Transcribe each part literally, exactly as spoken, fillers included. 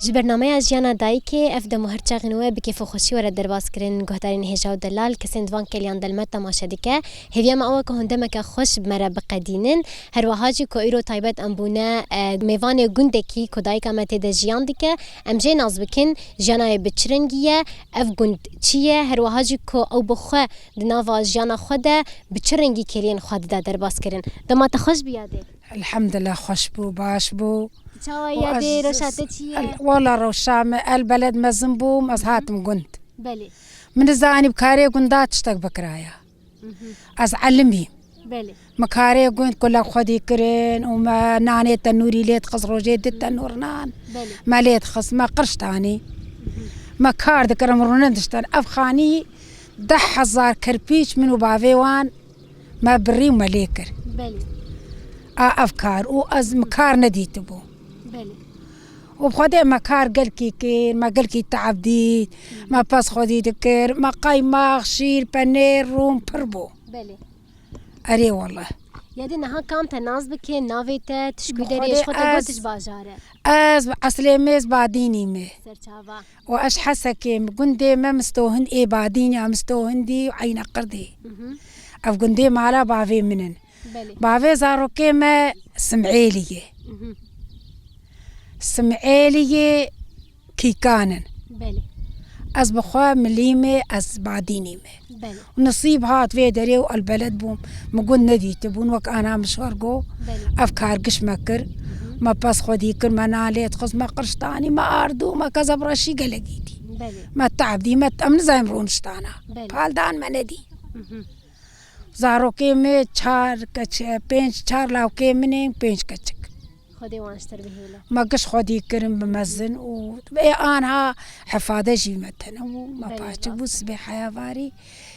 Ji bernameya Jiyana Dayikê ev dem û her çaxên we bi kêf û xweşî were derbas kirin. Guhdarên hêja û delal, kesên di van keliyan de li me temaşe dike. Hêviya me ew e ku hûn demeke xweş bi me re biqedînin. Her wiha jî ku îro taybet em bûne, e, mêvanê gundekî ku dayika me tê de jiyan dike, em jê nas bikin, jiyana wê bi çi rengî ye, ev gund çi ye, her wiha jî ku ew bi xwe di nava jiyana xwe de bi çi rengî kêliyên xwe dide derbas kirin. Dema te xweş bî yadê. Elhamdulillah, xweş bû, baş bû. Çawa û yadê ez, reşa te çi ye? Wala rewşa me, el beled mezin bûm, ez hatim gund. Belê. Min nizanî bi karê gunda tiştek bikiraya. Mhm. Ez elimî. Belê. Me karê gund kulek xwedî kirin û me nanê tenûrî lê dixist, rojê di tenûr nan. Belê. Me lê dixist, me qirş danî. Mhm. Me kar dikirin, rûnin diştin. Ev xanî deh hezar kerpîç min û bavê wan me birî û me lê kir. Belê. A ev kar û ez min kar nedîtibû. Belê. Û bi Xwedê me kar gelkî kir, me gelkî teab dît, me pez xwedî dikir, me qaymax, şîr, penêr, rûn pir bû. Belê. Erê wele. Yadê niha kam te nas bike, navê te, tişkû derê, ji xwe te got ji bajar e. Ez eslê me ez Badînî me. Serçava. Û ez Hesekê me, gundê me Mistohind ê Badînî ya Mistohindî û Eyneqirdê. Mhm. Ev gundê mala bavê min in. Belê. Bavê zarokê me Simêlî ye. Mhm. Simêlî ye Kîkan in. Belê. Ez bi xwe Milî me, ez Badînî me. Belê. Nisîb hat vê derê û elbeled bûm. Min gund nedîtibûn, wek ana min ji xwe go. Belê. Ev kar giş me kir. Mhm. Me pez xwedî kir, me nan lê dixist, me qirş danî, me ardû, me kezeb reşî gelek îtî. Belê. Me teab dî, me, em nizanîm rûniştana. Belê. Pal dan me nedî. Mhm. Zarokê me çar keç, pênc, çar lawkê min ên, pênc keçik. Xwedê wan ji te re bihêle. Me giş xwedî kirin bi mezin û ê anha hefade jî me tene bû, me paçik bû, sibê heya varî.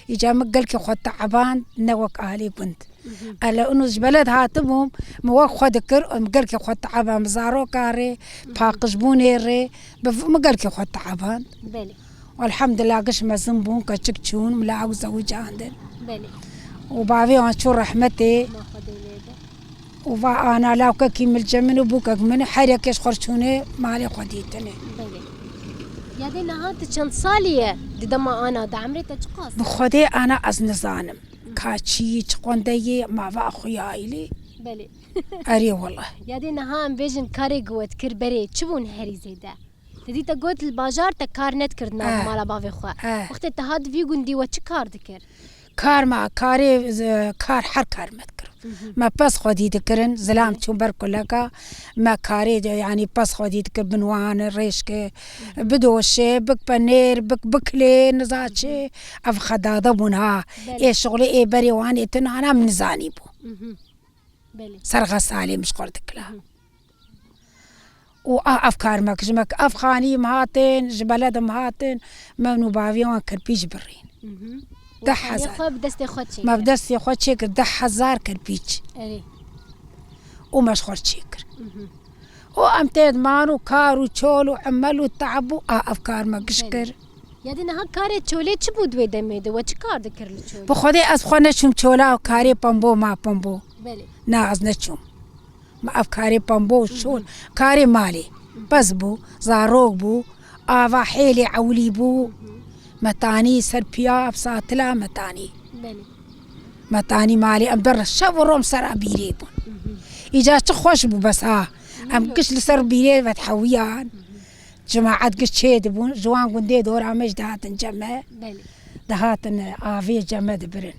Îca min gelkî xwe teeband, ne wek alî gund. Mhm. Ele û ji beled hatibûm, min wek xwe dikir, min gelkî xwe teeband, bi zaroka rê, paqijbûnê rê, bi min gelkî xwe teeband. Belê. Elhamdulillah giş mezin bûn, keçik çûn, mila ew zewicandin. Belê. Û bavê wan çû rehmetê. Ma Xwedê lê be. Û va ana lawkekî milce min û bûkek min, her yekê ji xwe çûne malê xwe dîtine. Belê. Yadê niha tu çend salî ye? Di dema ana de emrê te çiqas? Bi Xwedê ana ez nizanim. Ka çi, çi qonde ye, ma va xwe ya aîlî. Belê. Erê wele. Yadê niha em bêjin karê ku we dikir berê çi bûn herî zêde? Te dî te got li bajar te kar nedikir di nav mala bavê xwe. Eh. Wextê te hat vî gundî we çi kar dikir? Kar me, karê, e, kar, her kar me dikir. Mhm. Me pez xwedî dikirin, zilam çûn ber kuleka, me karê de, yanî pez xwedî dikir, bin wan, rêşke, bidoşe, bik penêr, bik, bikilê, niza çi, ev xedade bûn ha. Belê. Ê şixulê ê berê wan ê tu nana min nizanî bû. Mhm. Belê. Ser xesalê min ji xwe dikila. Mhm. Û a ev kar me kir, ji me kir. Ev xanî em hatin, ji beled em hatin, me nû bavê wan kirpîç birîn. Mhm. Deh hezar. Xwe bi destê xwe çêkir. Me bi destê xwe çêkir deh hezar kirpîç. Erê. Û me ji xwe çêkir. Mhm. Û em tê diman û kar û çol û emel û teeb û a ev kar me giş kir. Belê. Ya dî niha karê çolê çi bû di wê demê de? We çi kar dikir li çolê? Bi Xwedê ez xwe neçûm çola û karê pembo ma pembo. Belê. Na, ez neçûm. Ma ev karê pembo û şol, karê malê. Pez bû, zarok bû, ava hêlê ewilî bû. Metanî ser piya, ev satila metanî. Belê. Metanî malê em ber şev û rom sera bîrê bûn. Îca çi xweş bû bes ha. Em giş li ser bîrê vedihewiyan. Cemaet giş çê dibûn, ji wan gundê dora me jî dihatin cem me. Belê. Dihatin avê cem me dibirin.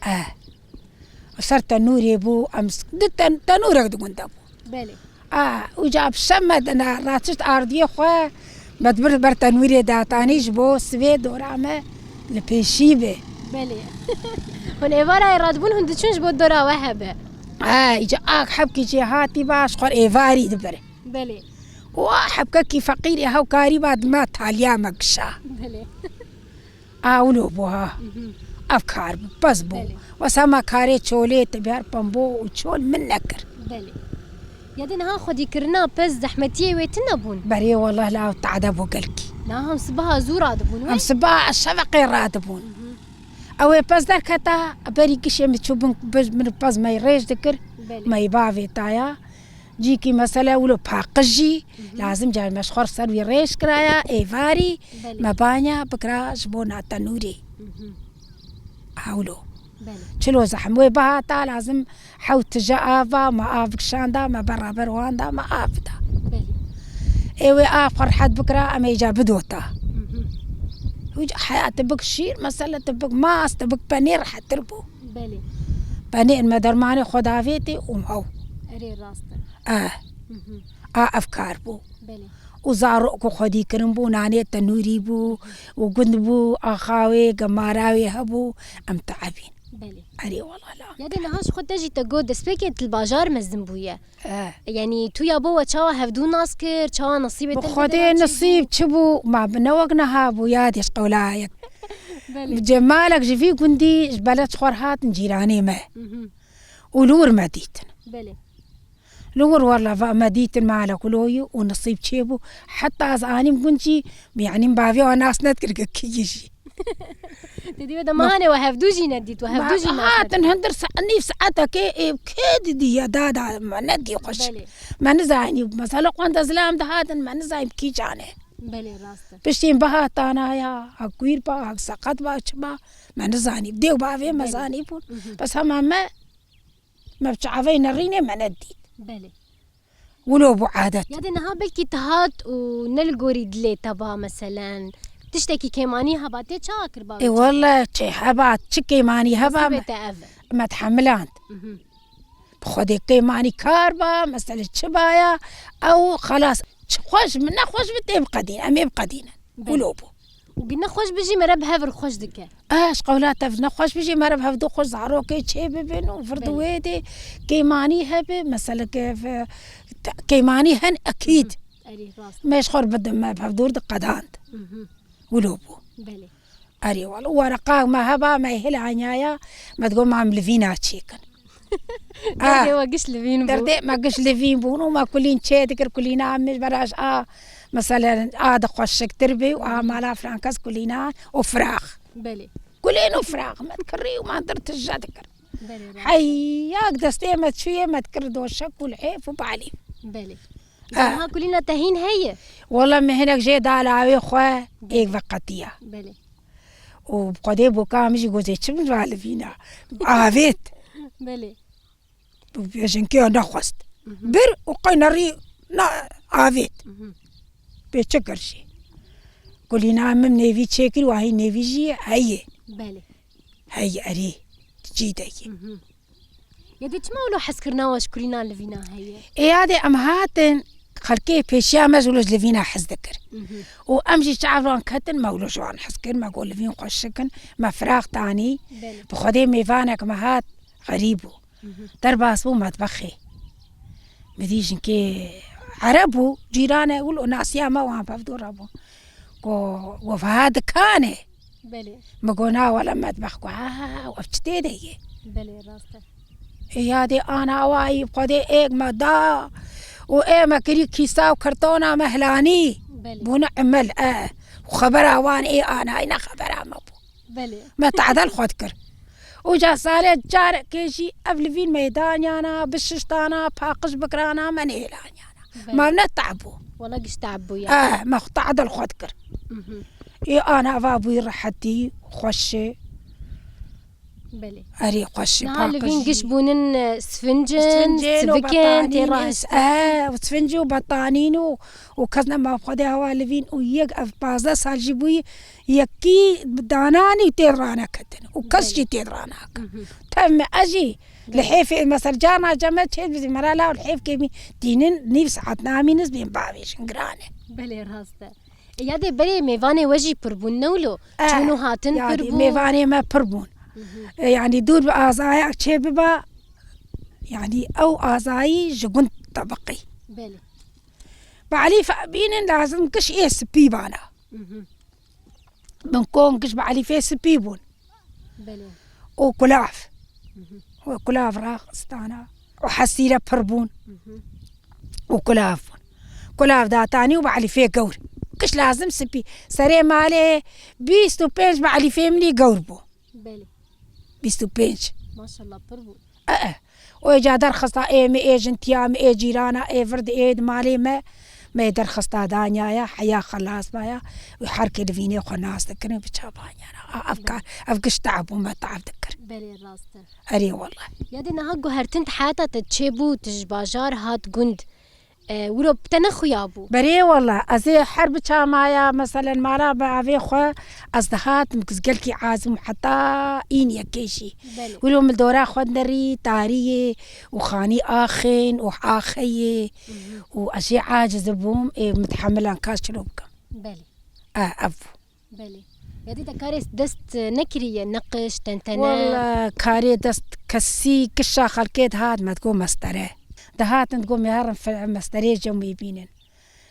Eh. Ser tenûrê bû, em s-, di ten-, tenûrek di gund de bû. Belê. A, uca bi şev me dina, ratişt ardiyê xwe, me dibir ber tenûrê datanî ji bo sivê dora me li pêşî be. Belê. Hûn êvarayê radibûn, hûn diçûn ji bo dora we hebe. A, îca ak hebkî jê hatî ba, ji xwe êvarî dibir. Belê. Û a hebkekî feqîrê hewkarî ba dima taliya me kişa. Belê. A wilo bû ha. Mhm. Ev kar bû, bes bû. Belê. Wesa me karê çolê te bihar pembo û çol min nekir. Belê. Ya dî niha xwedîkirina pez zehmetiyê wê tune bûn? Berê wellah la ew tade bû gelkî. Niha em sibaha zû radibûn wê? Em sibaha şeveqê radibûn. Mhm. Ew ê pez derketa, berî gişê min çû bin, bin, min pez me rêj dikir, Belê. me bavê taya. Cîkî mesele wilo paqij jî, lazim car me ji xwe ser wî rêj kiraya, êvarî, Belê. me banya bikira ji bo na tenûrê. Mhm. Hewlo. Belê. Çilo zehim wê bihata, lazim hewt tije av ba, me av bikişanda, me beraber wan da, me av bida. Belê. Ê wê av xwe rehet bikira, em ê ca bidota. Mhm. Wî ca heya tu bik şîr, mesele tu bik mas, tu bik penîr rehettir bû. Belê. Penîr me dermanê xwe davêtê û hew. Erê rast e. Eh. Mhm. A ev kar bû. Belê. Û zarok û xwedî kirin bû, nanê tenûrî bû û gund bû, axa wê, gemara wê hebû, em teebîn. Belê. Erê wala la. Ya dê niha ji xwe te jî te got destpêkê tu li bajar mezin bûye. Eh. Yanî tu ya bo we çawa hevdû nas kir, çawa nesîbê Bi te li Xwedê vê de nesîb çi bû, ma bi ne wek niha bû, ya dê ji qewla yek. Belê. Cemalek ji vî gundî ji beled xwe re hatin cîranê me. Mhm. Û li wir me dîtin. Belê. Li wir wela va me dîtin malek wilo yî û nesîb çêbû. Heta ez anîm gund jî, yanî min bavê wan nas nedikir ke kî yî jî. Te dî wê de me hanê we hevdû jî nedît, we hevdû jî nas hatin nedît. Hundir sa-, nîv saetekê ê kê didî ya dada me nedî xweş. Belê. Me nizanî, mesela qwenda zilam dihatin, me nizanî kî can e. Belê, rast e. Piştî bihatana ya, ha kwîr ba, ha seqet ba, çi ba, me nizanî. Dê û bavê me Belê. zanî bûn. Mhm. Bes hema me Me bi çavê nerînê me nedît. Belê. Wilo bû adet. Ya dê niha belkî tu hat û ne li gorî dilê te ba meselen. Tiştekî kêmanî heba tê çawa kir bavê Ê çawa? Wele çê heba, çi kêmanî heba Nesîbê me, te ev e. me dihemiland. Mhm. Bi Xwedê kêmanî kar ba, mesele çi baya, ew xelas, çi xweş bi, ne xweş bi tê biqedîn, em ê biqedînin. Belê. Wilo bû. Û gi nexweş bijî mere bi hev re xweş dike. Eh, ji qewla te nexweş bijî mere bi hevdu xweş zarokê çê bibin û vir di Belê. wê de kêmanî hebe, meseleke ve-, te-, kêmanî hen ekîd. Mhm. Erê, rast. Me ji xwe re bidin me bi hevdu re diqedand. Mhm. Wilo bû. Belê. Erê wala. Û wereqa me heba me hilanyaya, me digot ma em li vîna çêkin. Derdê Ah. we giş li vîn bû. Derdê me giş li vîn bûn û me kulîn çê dikir, kulîna min ji bera ji a, meselen, a di xweşiktir bî û a mala filan kes kulîna û firax. Belê. Kulîn û firax me dikirî û me dir tije dikir. Belê, rast. Heyak destê me çûyê me dikir doşek û lihêf û balî. Belê. Ah. Niha kulîna te hîn heye? Wela me hinek jê da lawê xwe, Belê. êk veqetiya. Belê. Û bi Xwedê boka min jî gozê çi min va li vîna. Avêt. Belê. Bi jinkê ya nexwest. Mhm. Bir û qey nerî na avêt. Mhm. Pê çi kir jî? Kulîna min nêvî çêkir, wahî nêvî jî heye. Belê. Heye erê. Cî de ye. Mhm. Ya dê çima wilo hezkirina we ji kulînan li vîna heye? Ê ya dê em hatin, xelkê pêşiya me ji wilo ji li vîna hez dikir. Mhm. Û em jî çav wan ketin, me wilo ji wan hez kir, me got li vîn xweşik in, me firax tanî. Belê. Bi Xwedê mêvanek me hat, xerîb bû. Mhm. Derbas bû metbexê. Min dî jinkê Ereb bû, cîrane, wilo nasiya me wan pevdû re bû. Got, we veha dikan e. Belê. Min got, na wele metbex. Got, ha, ha, ha, ev çi tê de ye? Belê, rast e. Ê ya dê ana wayî, Xwedê êk me da û ê me kirî kîsa û kartona me hilanî. Belê. Bûne emel, e. Xebera wan ê anayî ne xebera me bû. Belê. Me tadel xwe dikir. Û ca salê carekê jî ev li vîn meydaniyana, bişiştana, paqij bikirana, me nêlaniyana. Belê. Me ne tab bû. Wala giş tab bû ya. Eh, me xwe tadel xwe dikir. Mhm. Ê ana va bûyî rehetî, xweşê. Belê. Erê xweşê, Niha li vîn paqijî. giş bûnin, e, sfincin, Sfincên û sivikin, tê betanîn, rahestin. Eh, sfincî û betanîn û, û kes nema xwedê hewa li vîn û yek ev pazdeh sal jî bûyî, yekî dananî tê raneketin û kes Belê. jî tê ranake. Mhm. Tev me ez jî li Belê. hêfê me ser carna ceme çê dibî, mera law li hêfkê bî tînin nîv saet namîniz bîn bavêjin giran e. Belê, rast e. E, ya dê berê mêvanê we jî pir bûn, ne wilo? Eh, Çûn û hatin ya pir dê bû. mêvanê me pir bûn. Mhm. E, yanî dûr bi azaya çê biba, yanî ew azayî ji gund tebiqî. Belê. Bi Elîfe bînin lazim giş ê spî bana. Mhm. Bin kon giş bi Elîfê spî bûn. Belê. Û kulav. Mhm. Û kulav raxistana. Û hesîre pir bûn. Mhm. Û kulav bûn. Kulav datanî û bi Elîfê gewr. Giş lazim spî. Serê malê bîst û pênc bi Elîfê min î gewr bû. Belê. Bîst û pênc. Maşallah, pir bû. E, e. Û êca derxista ê min, ê jintiya min, ê cîrana, ê vir di ê di malê me, me derxista danya ya, heya xelas baya. Û her kê li vînê xwe nas dikirin, bi çavanya. A, ev kar, ev giş te'b bû, me te'b dikir. Belê, rast e. Erê, wele. Ya dê niha guhertin di heyata te çêbû, tu ji bajar hat gund. E, wilo bi te nexuyabû. Berê wele, ez ê her biçamaya, meselen, mala bi avê xwe, ez dihatim, ez gelkî azim, heta în yekê jî. Belê. Wilo min dora xwe nerî, tarî yê, û xanî axên, û axeyê, Mhm. û ez jê aciz bûm, ê, mitehemilan ka çilo bikim. Belê. E, ev bû. Belê. Ya dî te karê dest nekiriye, neqiş, tentene? Wele karê dest kesî kişa xelkê dihat me digo mestere. Dihatin digo me herin fe-, mesterê cem wê bînin.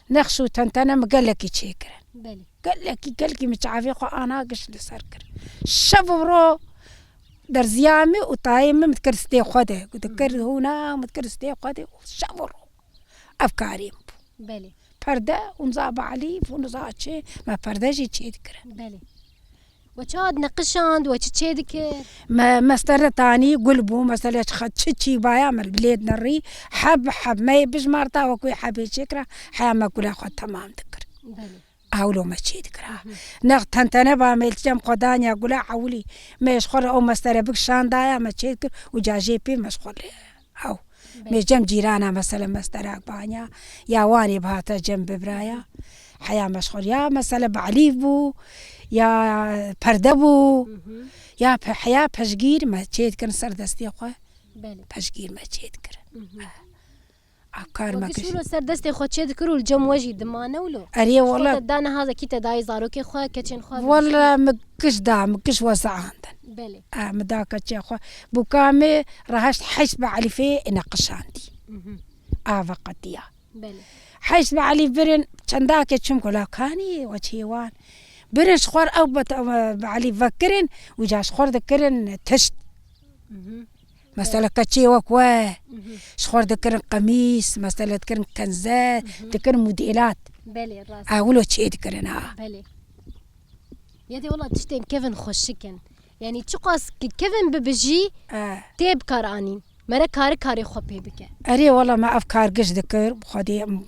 Nexş û tentene min gelekî çêkirin. Belê. Gelekî, gelekî min çavê xwe ana giş li ser kir. Şev û ro derziya min û tayê min, min dikir stê xwe de. Dikir hûna, min dikir stê xwe de û şev û ro. Ev karê min bû. Belê. Perde, hûn za bi elîf, hûn za çi, me perde jî çê dikirin. Belê. We çawa dineqişand, we çi çê dikir? Me, mestere tanî gul bû, mesele çi, çi çîbaya me bi lê dinerî, heb, heb me yê bijmarta, wek wê hebê çêkira, heya me gula xwe temam dikir. Belê. Ewlo me çê dikira. Hı. Nex tentene ba me li cem xwe danya gula ewilî, me ji xwe re ew mestere bikişandaya, me çê dikir û ca jê pê me ji xwe re Ew. Belê. Mêj cem cîrana, mesele, mesterak banya, ya wanê bihata cem bibraya. Heya meşxul ya, mesele, balîv bû, ya perde bû, Hı hı. ya pe-, heya pejgîr me çê dikirin ser destê xwe. Belê. Pejgîr me çê dikirin. Hı hı. Ev kar me Wekî kir. Şûro ser destê xwe çê dikir û li cem we jî dimane wilo? Erê, Ji xwe wele. Te da niha zekî te dayê zarokê xwe, keçên xwe, Wele, min giş da, min giş wezeandin. Belê. A, min da keçê xwe. Bûka me reheşt heşt be elîfê neqişandî. Mhm. A veqetiya. Belê. Heşt be elîf birin, çendakê çim gula kanî we çê wan. Birin ji xwe ew bet-, be elîf vekirin, wîca ji xwe dikirin tişt. Mhm. Mesela keçê wek we, Mhm. ji xwe dikirin qemîs, mesela dikirin kenze, Mhm. dikirin modêlat. Belê, rast. A, wilo çê dikirin ha. Belê. Ya dê wela tiştên kevin xweşik in. Yanî çiqas ki kevin bibi jî Eh. tê bi kar anîn. Mere kari karê xwe pê bike. Erê wela me ev kar giş dikir, bi Xwedê em-,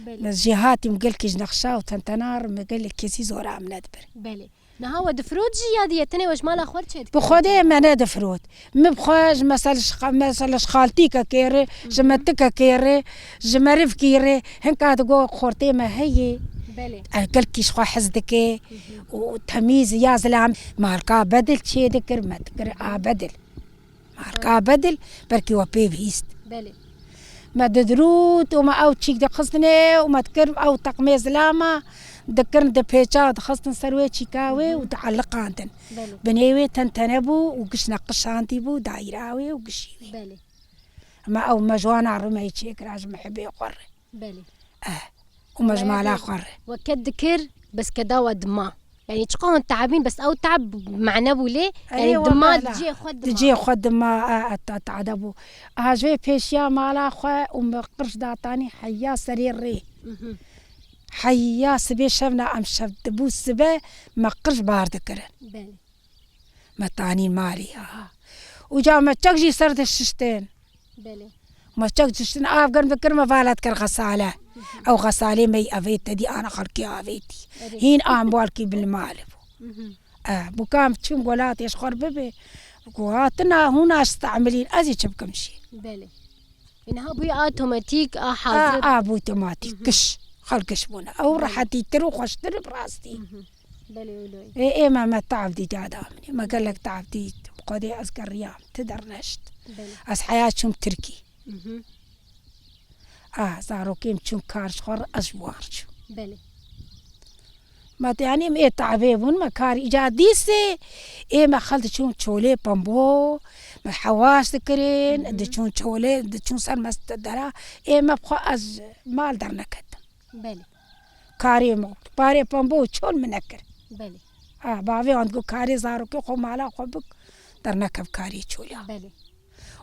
Belê. me jêhatî, em gelkî ji nexşa û tentena re me gelek kesî zora em nedibir. Belê. Niha we difirot jî ya diye tenê we ji mala xwe re çê dikir? Bi Xwedê me nedifirot. Min bi xwe ji mesel ji xa-, mesela ji xaltîkekê re, ji Mhm. metikekê re, ji merivkî re, hinka digo xortê me heye. Belê. Ev gelkî ji xwe hez dike Mhm. û temîz ya zilam. Marka bedil çê dikir, me dikir a bedil. Marka bedil, belkî we pê bihîst. Belê. Me didirût û me ew çîk dixistine û me dikir ew teqmê zilama, dikirin di pêça, dixistin ser wê çîka wê û dieliqandin. Belê. Binê wê tentene bû û giş neqişandî bû, daîra wê û gişî wê. Belê. Me ew me ji wana rimeyî çêkira ji mihibê xwe re. Belê. Eh. Û me ji mala xwe re. We ked dikir, bes keda we dima. Yanî çiqas hûn te'bîn, bes ew te'b mane bû lê, Erê, yanî dima wela di cihê xwe dima. Di cihê xwe dima, e, e, te-, te'de bû. A ji vê pêşiya mala xwe û me qirş datanî heya serê rê. Mhm. Heya sibê şevna em şev dibû sibe me qirş bar dikirin. Belê. Me tanîn malê ya. Û ca me çek jî ser dişiştin. Belê. Me çek diştin, av germ dikir, me vala dikir xesale. Ew xesalê me yî evê te dî ana xelkê avêtî. Erê. Hîn ambalkî bil mal bû. Mhm. E, bûka em çûn welatê ji xwe re bibe. Ku hatina hûna ji stemilîn, ez ê çi bikim jî? Belê. Niha bûye a otomatîk, a A, hazir. a bû otomatîk, Mhm. giş. Xelkiş bûne. Ew Belê. rehetîtir û xweştir bi rastî. Mhm. Belê, wilo ye. Ê, ê me, me te'v dît ya da min. Me gelek te'v dît. Xwedê ez geriyam. Ti derneşt. Belê. Ez heya çûm Tirkî. Mhm. A, zarokêm çûn kar ji xwe re, ez ji wan re çûm. Belê. Me te, yanî, em ê te'vê bûn, me kar îca dîsê, ê me xel diçûn çolê pembo, me hewaş dikirin, Mhm. diçûn çolê, diçûn ser mest dera, ê me bi xwe ez mal derneketim. Belê. Karê me, parê pembo û çol min nekir. Belê. Ha, bavê wan digot, karê zarokê xwe mala xwe bik, dernekev karê çolya. Belê.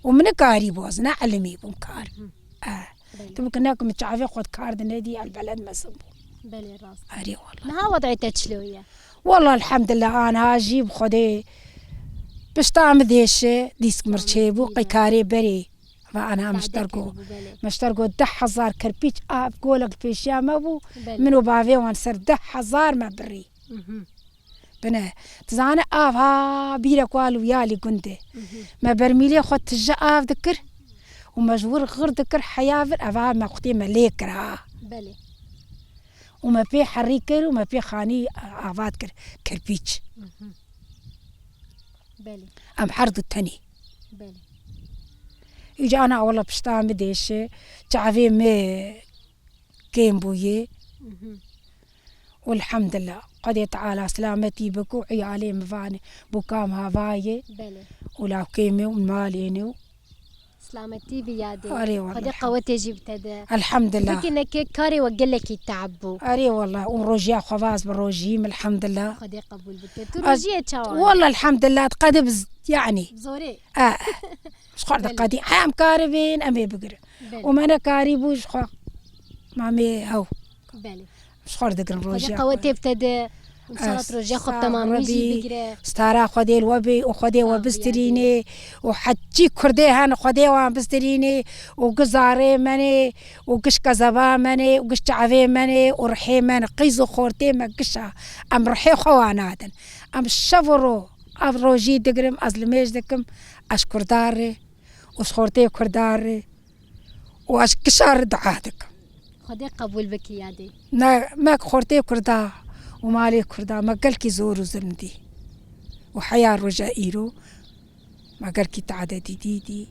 Û min nikarî bû, ez ne elimî bûm kar. Hı. Eh. Belê. Tu bik ne ku min çavê xwe kar dinedî, el beled mezin bû. Belê, rast. Erê wala. Niha wed'ê te çilo ye? Wala elhamdulillah, anha jî bi Xwedê Pişta min dêşe, dîsk min çêbû, qey karê berê. Va ana, em ji te re got. Me ji te re got deh hezar kerpîç av golek pêşiya me bû. Min û bavê wan ser deh hezar me birî. Bine, tu zane av ha bîrek wal û yalî gundê. Me bermîlê xwe tije av dikir û me ji wir xir dikir heya vir, ev av me qutê me lê kir ha. Belê. Û me pê herî kir û me pê xanî ava dikir kerpîç. Belê. Em her du tenî. Belê. Îca ana wela pişta min dêşe, çavê me kêm bûye. Elhamdulillah. Xwedê Teala selametî bik û iyalê min vanê bû kam havayê. Belê. Û lawkê me û malê ne û Selametî bi yadê. Erê wala, Xwedê elham- qewetê jî bi te de. Elhamdulillah. Bikî neke karê we gelekî teab bû. Erê wala, û rojiya xwe vaz bi rojîm, elhamdulillah. Xwedê qebûl bike. Tu Ez- rojiyê çawa? Wala, elhamdulillah, qedê biz, yani. Zorê. Eh, ji xwe Belê. Qedî. Em karibin, em ê bigirin. Belê. Û me ne karî bû ji xwe. Mamê hew. Belê. Ji xwe digirin Xwedê rojiya xwe. Qewetê bi te de. Înşallah tu rojiya xwe bi temamî jî bigire. Stara Xwedê li we bê û Xwedê we bistirînê û heçî Kurdê hene Xwedê wan bistirînê û gizarê menê û giş kezeba menê û giş çavê menê û rihê menê qîz û xortê me gişa. Em rihê xwe wan nadin. Em şev û ro ev rojî digirim, ez limêj dikim, ez Kurda re û ji xortê Kurda re û ez gişa re dua dikim. Xwedê qebûl bike yadê. Ne, me xortê Kurda û malê Kurda me gelkî zor û zilm dî. Û heya roja îro me gelkî teadetî dîtî.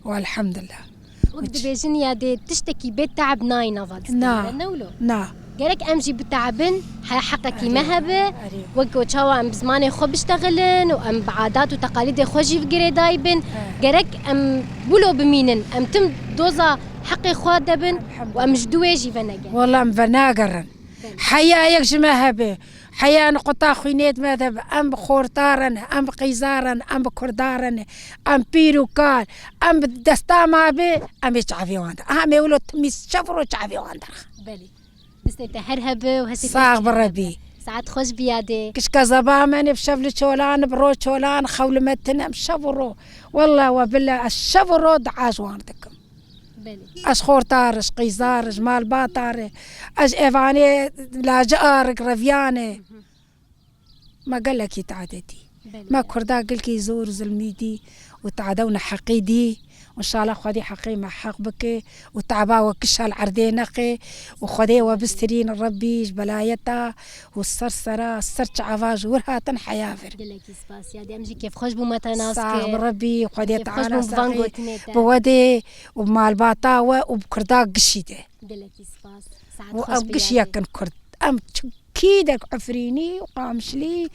Û elhamdulillah. Wek dibêjin yadê tiştekî bê teab nayê nava destê Na. Me, ne wilo? Na. Gerek em jî biteabin, heya heqekî me hebe, wek ku çawa em bi zimanê xwe biştexilin û em bi adat û teqalîdê xwe jî girêdayî bin. Gerek em wilo bimînin, em tim doza heqê xwe de bin û em ji dû wê jî venegerin. Wela em venagerin. Heya yek ji me hebe, heya niqota xwînê di me de be, em bi xortarin, em bi qîzarin, em bi kurdarin, em pîr û kal, em bi desta me be, em ê çavê wan de. Aha, me wilo timî şev û roj çavê wan de. Belê. Destê te her hebe û hestê te Sax bi Rebî. Saet xweş bi yadê. Gişka zeba me ne bi şev li çolan, bi roj çolan, xew li me tine, em şev û ro. Wela we bile ez şev û ro dua ji wan dikim. Belê. Ez xortar, ez qîzar, ez malbatar, ez evanê lacı arik reviyane. Me gelekî teadetî. Belê. Me Kurda gelkî zor zilmî dî û teade û neheqî dî. Înşallah Xwedî heqê me heq bike û teaba we kişa li erdê neqe û Xwedê we bistirîn Rebbî ji belayeta û ser sera, ser çava ji wir hatin heya vir. Gelekî spas ya. Em jî kêfxweş bû me te nas Sax kir. Bi Rebbî, Xwedê Kêfxweş Teala bûm bi van saxê gotinê te. Bi we de û bi malbata we û bi Kurda gişî de. Gelekî spas. Saet Û xweş em bi giş yadê. Yekin Kurd. Em çi- Kî de Efrînî û Qamişlî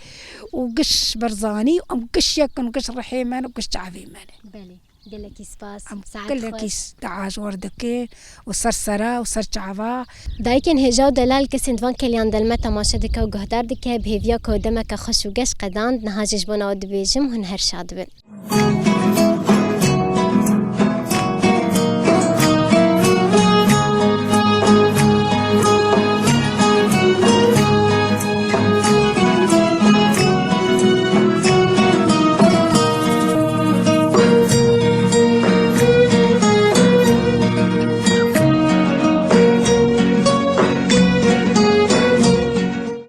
û giş Berzanî û em giş yekin, giş rihê me ne û giş çavê me ne. Belê, gelekî spas. Em Saet gelekî xweş. Dua ji we re dikin û ser sera û ser çava. Dayikên hêja û delal kesên di van keliyan de li me temaşe dike û guhdar dike, bi hêviya ku demeke xweş û geş qedand, niha jî ji bona we dibêjim, hûn her şad bin.